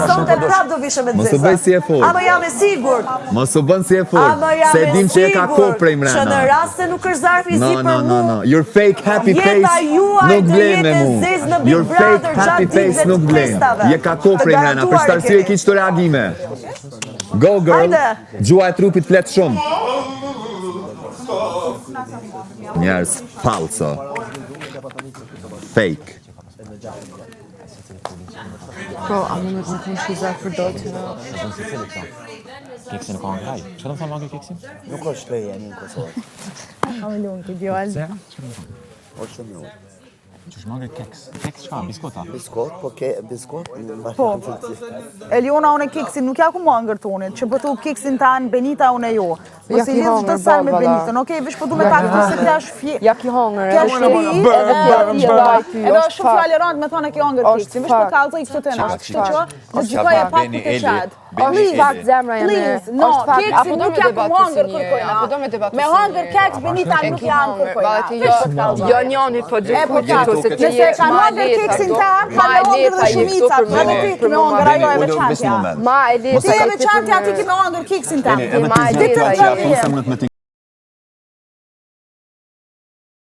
Sonte prap do vishem me Mos u zeza. bëj si e fortë. Ama jam e sigurt. Mos u bën si e fortë, Ama jam se e dim që e ka sigurt ko prej Që në mrena. rast se nuk është zarfi i No, zi për no, no, mu, no. Your fake happy Jeta face juaj nuk të vlen me jetë e mu. zezë në Big Your fake Brother happy gjatë face ditëve nuk të vlen. festave. Je ka ko Të prej mrena, për garantuar çfarë e arsye keni. ki çto reagime? Go girl. Hajde. Gjuha e trupit flet shumë. Njerëz falso. Fake. Po, a mund të më thonë që zarf për do të Keksin e ka hangër ai. Çfarë do të thonë hangër keksin? Nuk është shprehje një në Kosovë. Pse? Është shumë mirë. Qysh hangër keks? Keks çka? Biskota. Biskot, po ke biskot, në Po. Eliona, unë e keksin nuk ja ku mua hangër tonit, që po thu keksin tanë Benita unë e jo. Po Ja si ki lidh çdo hangër, sen me baba, Benitën, okej, veç po du me ta këtu se t'ja është fje... Ja ki hongër, T'ja edhe është ti, shri, edhe ti, edhe ai ty, Edhe është është shumë fakt. fjalë e rëndë me thonë e ki hangër Është keksin, veç po fakt. kallzoj këtu të na, Është kështu që fakt. në gjykoj e pak Beni, për të Eli, qatë. Beni, Është Eli. fakt zemra jeme. Please, no, Është fakt. keksin Apo do nuk me ja ku debatu hangër si njeri, kërkojna. Apo do me debatu Me si hangër njeri. keks, Benita E nuk ki ja hangër, kërkojna. Valla ti Veç jo, po të kallzoj. jo njoni, po dy E, po kujtë ta, këtu, se ti Nëse je e kanë ma hangër lehta keksin këtu. tam, Ma kanë e hangër lehta dhe je këtu shumica, për po edhe mua. ti Për me mua. hangër ajo e Beni, ulu veç një veçantja. moment. Ma e lehta Mos Ti e je veçantja, për ti ki me hangër keksin tam. Beni, edhe Ma ti e zgjat lehta që ja je. fusëm në të me ti.